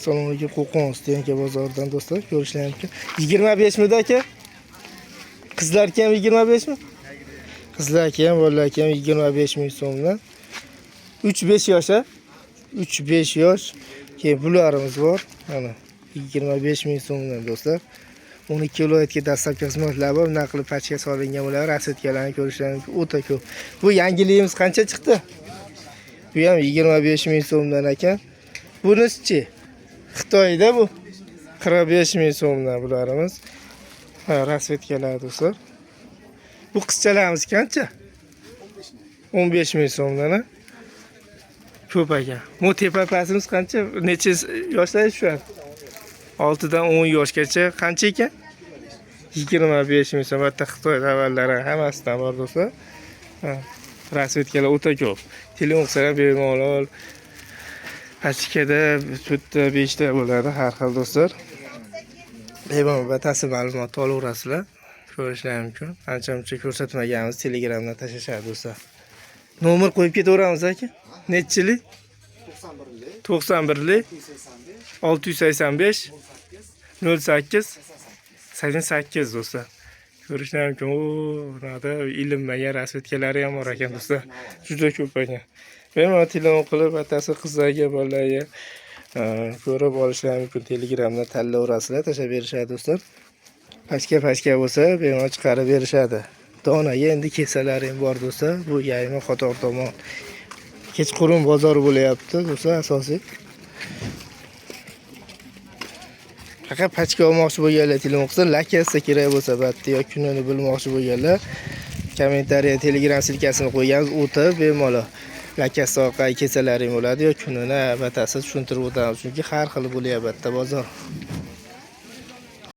Assalomu alaykum, Qo'qon Stoyanka bozoridan do'stlar, ko'rishlar mumkin. 25 midi aka? Qizlarga ham 25 mi? Qizlarga ham, bolalarga ham 25 ming so'mdan. 3-5 yosh, a? 3-5 yosh. Keyin bularimiz bor. Mana 25 ming so'mdan do'stlar. 12 viloyatga dastlabki xizmatlar bor. Bunday qilib pachka solingan bular, rasetkalarni ko'rishlar mumkin. O'ta ko'p. Bu yangiligimiz qancha chiqdi? Bu ham 25 ming so'mdan ekan. Bunisi-chi? Xitoyda bu 45 ming so'mdan bularimiz. Ha, rasvetkalar do'stlar. Bu qizchalarimiz qancha? 15 ming so'mdan, ha? Ko'p ekan. Bu tepa pastimiz qancha? Necha yoshlar tushadi? 6 dan 10 yoshgacha qancha ekan? 25 ming so'm. Bitta Xitoy tovarlari hammasidan bor do'stlar. Ha, rasvetkalar o'ta ko'p. Telefon qilsalar bemalol pachkada to'rtta, beshta bo'ladi har xil do'stlar. Bemalol batafsil ma'lumot olaverasizlar. Ko'rishlar mumkin. Ancha muncha ko'rsatmaganmiz, Telegramdan tashlashadi do'stlar. Nomer qo'yib ketaveramiz aka. Nechilik? 91lik 685 08 88 do'stlar. Ko'rishlar mumkin. U bunaqa ilinmagan rasvetkalari ham bor ekan do'stlar. Juda ko'p ekan. Bemalol telefon qilib, batafsil qizlarga, bolalarga ko'rib olishlari mumkin. Telegramdan tanlayverasizlar, tashlab berishadi do'stlar. Pachka pachka bo'lsa, bemalol chiqarib berishadi. Donaga endi kesalari ham bor do'stlar. Bu Yayma qator tomon. Kechqurun bozor bo'lyapti do'stlar, asosiy. Faqat pachka olmoqchi bo'lganlar telefon qilsa, lakasi kerak bo'lsa batdi yo kunini bilmoqchi bo'lganlar kommentariya Telegram silkasini qo'yganmiz, o'tib bemalol lakasi orqali kelsalaring bo'ladi yo kunini batafsil tushuntirib o'tamiz, chunki har xil bo'lyapti bozor.